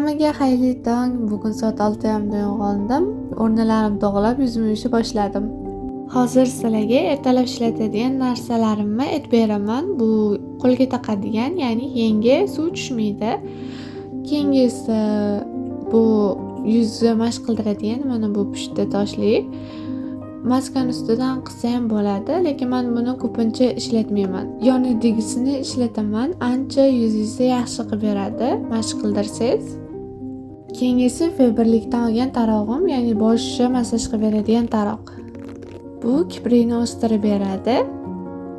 Hammaga xayrli tong. Bugun soat 6:30da uyg'ondim. O'rnilarimni to'g'rilab, yuzimni yuvishni boshladim. Hozir sizlarga ertalab ishlatadigan narsalarimni aytib beraman. Bu qo'lga taqadigan, ya'ni yengi suv tushmaydi. Keyingisi bu yuzni mashq qildiradigan mana bu pushti toshli. Maskani ustidan qilsa ham bo'ladi, lekin man buni ko'pincha ishlatmayman. Yonidagisini ishlataman. Ancha yuzingizni yaxshi qilib beradi mashq qildirsangiz. Keyingisi Faberlikdan olgan tarog'im, ya'ni boshni massaj qilib beradigan taroq. Bu kiprikni o'stirib beradi.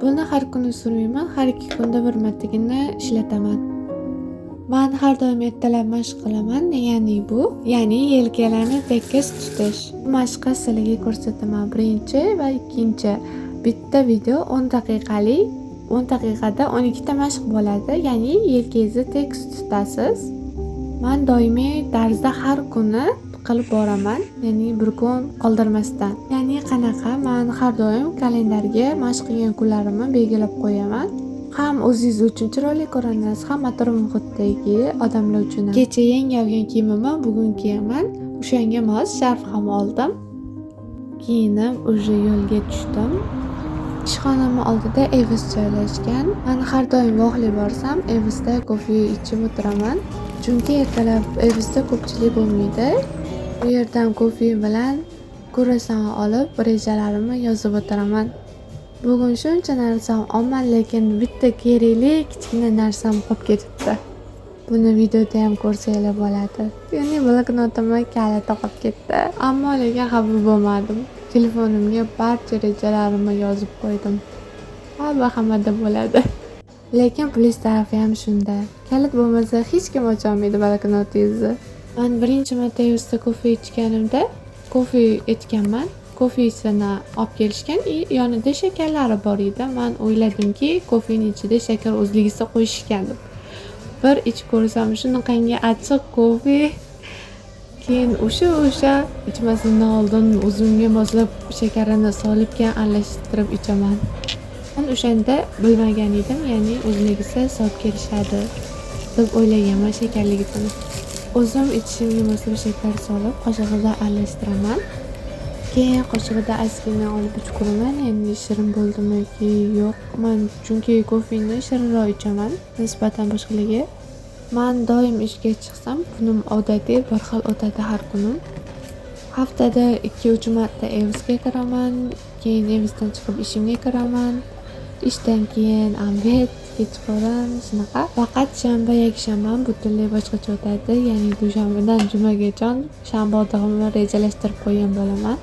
Buni har kuni surmayman, har 2 kunda bir martagina ishlataman. Man har doim ertalab mashq qilaman, ya'ni bu, ya'ni yelkalarni tekis tutish. Bu mashqni sizlarga ko'rsataman. Birinchi va ikkinchi bitta video 10 daqiqalik, 10 daqiqada 12 ta mashq bo'ladi, ya'ni yelkangizni tekis tutasiz. Man doimiy tarzda har kuni qilib boraman, ya'ni bir kun qoldirmasdan. Ya'ni qanaqa? Man har doim kalendarga mashq qilgan kunlarimni belgilab qo'yaman. Ham o'zingiz uchun chiroyli ko'rinasiz, ham atrof muhitdagi odamlar uchun ham. Kecha yangi olgan kiyimimni bugun kiyaman. O'shanga mos sharf ham oldim. Kiyinib, уже yo'lga tushdim. Ishxonamni oldida Evis joylashgan. Man har doim vaqtli borsam, Evisda kofe ichib o'tiraman. Chunki ertalab Evisda ko'pchilik bo'lmaydi. U yerdan kofe bilan kruassan olib, rejalarimni yozib o'tiraman. Bugun shuncha narsam olman, lekin bitta kerakli kichkina narsam qolib ketibdi. Buni videoda ham ko'rsanglar bo'ladi. Ya'ni bloknotimni kaliti qolib ketdi. Ammo lekin xafa bo'lmadim. Telefonimga barcha rejalarimni yozib qo'ydim. Baribir hammada bo'ladi. Lekin plyus tarafi ham shunda. Kalit bo'lmasa, hech kim ocholmaydi bloknotingizni. Man birinchi marta Evisda kofe ichganimda kofe aytganman. Kofesini olib kelishgan и yonida shakarlari bor edi. Man o'yladimki, kofeni ichida shakar o'zligisi qo'yishgan deb. Bir ichib ko'rsam, shunaqangi achchiq kofe. Keyin o'sha ichmasimdan oldin o'zimga moslab shakarini solib, keyin aralashtirib ichaman. Man o'shanda bilmagan edim, ya'ni o'zligisi solib kelishadi deb o'ylaganman shakarligisini. O'zim ichishimga moslab shakar solib, qoshig'ida aralashtiraman. Keyin qoshig'ida ozgina olib ichib ko'raman, ya'ni shirin bo'ldimi yoki yo'q. Man chunki kofeni shirinroq ichaman nisbatan boshqalarga. Man doim ishga chiqsam, kunim odatiy bir xil o'tadi har kunim. Haftada 2-3 marta Evisga kiraman, keyin Evisdan chiqib ishimga kiraman. Ishdan keyin обед, kechqurun shunaqa. Faqat shanba, yakshanbam butunlay boshqacha o'tadi. Ya'ni dushanbadan jumagacha shanba o'tig'imni rejalashtirib qo'ygan bo'laman.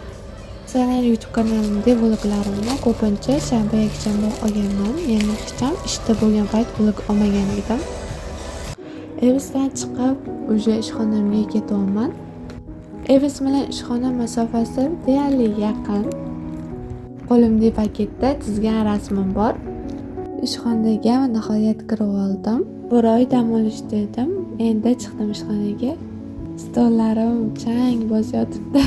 Masalan, YouTube kanalimda vloglarimni ko'pincha shanba, yakshanba olganman. Ya'ni hech ham ishda bo'lgan payt vlog olmagan edim. Evisdan chiqib, уже ishxonamga ketyapman. Evis bilan ishxona masofasi deyarli yaqin. Qo'limda paketda chizgan rasmim bor. Ishxonaga nihoyat kirib oldim. Bir oy dam olishda edim. Endi chiqdim ishxonaga. Stollarim chang bosib yotibdi.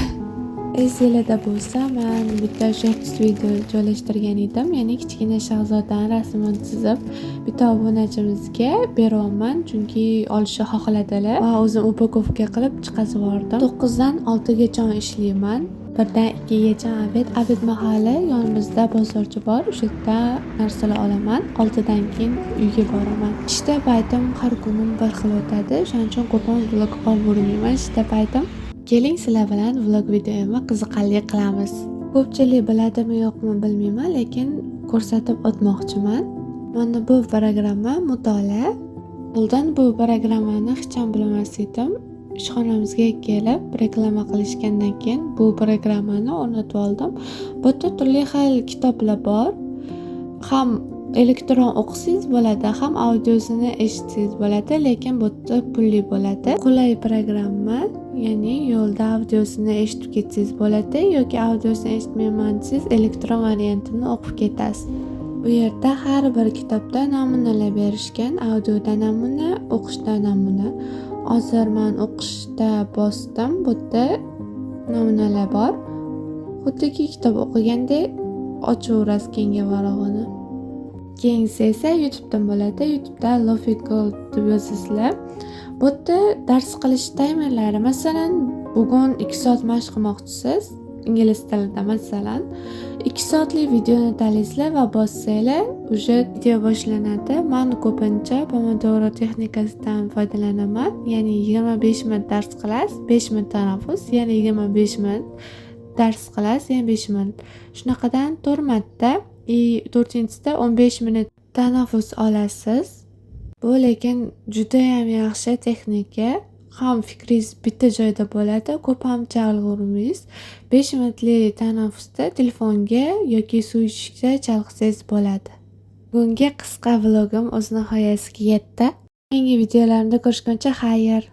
Esinglarda bo'lsa, man bitta shorts video joylashtirgan edim. Ya'ni Kichkina shahzodani rasmini chizib, bitta obunachimizga beryapman, chunki olishni xohladilar va o'zim упаковка qilib chiqazib yubordim. 9dan 6gacha ishlayman. 1dan 2gacha обед. Обед mahali yonimizda bozorcha bor, o'sha yerda narsalar olaman. 6dan keyin uyga boraman. Ishda paytim har kunim bir xil o'tadi. O'shaning uchun ko'pam vlog olib bormayman ishda paytim. Keling, sizlar bilan vlog videomni qiziqarli qilamiz. Ko'pchilik biladimi, yo'qmi bilmayman, lekin ko'rsatib o'tmoqchiman. Mana bu programma mutolaa. Oldin bu programmani hech ham bilmas edim. Ishxonamizga kelib reklama qilishgandan keyin bu programmani o'rnatib oldim. Bu yerda turli xil kitoblar bor. Ham elektron o'qisangiz bo'ladi, ham audiosini eshitsangiz bo'ladi, lekin bu yerda pulli bo'ladi. Qulay programma, ya'ni yo'lda audiosini eshitib ketsangiz bo'ladi yoki audiosini eshitmayman desangiz, elektron variantini o'qib ketasiz. Bu yerda har bir kitobda namunalar berishgan, audioda namuna, o'qishda namuna. Hozir man o'qishda bosdim, bu yerda namunalar bor. Xuddiki kitob o'qigandek ochaverasiz keyingi varog'ini. Keyingisi esa YouTubedan bo'ladi. YouTubeda Lofi Gold deb yozasizlar. Bu yerda dars qilish taymerlari, masalan, bugun 2 soat mashq qilmoqchisiz ingliz tilida, masalan, 2 soatlik videoni tanlaysizlar va bossanglar, уже video boshlanadi. Man ko'pincha Pomodoro texnikasidan foydalanaman, ya'ni 25 minut dars qilasiz, 5 minut tanaffus, yana 25 minut dars qilasiz, yana 5 minut, shunaqadan to'rt marta и to'rtinchisida 15 minut tanaffus olasiz. Bu lekin judayam yaxshi texnika. Ham fikringiz bitta joyda bo'ladi, ko'p ham chalg'urmaysiz. 5 minutlik tanaffusda telefonga yoki suv ichishga chalg'isangiz bo'ladi. Bugungi qisqa vlogim o'z nihoyasiga yetdi. Keyingi videolarimda ko'rishguncha xayr.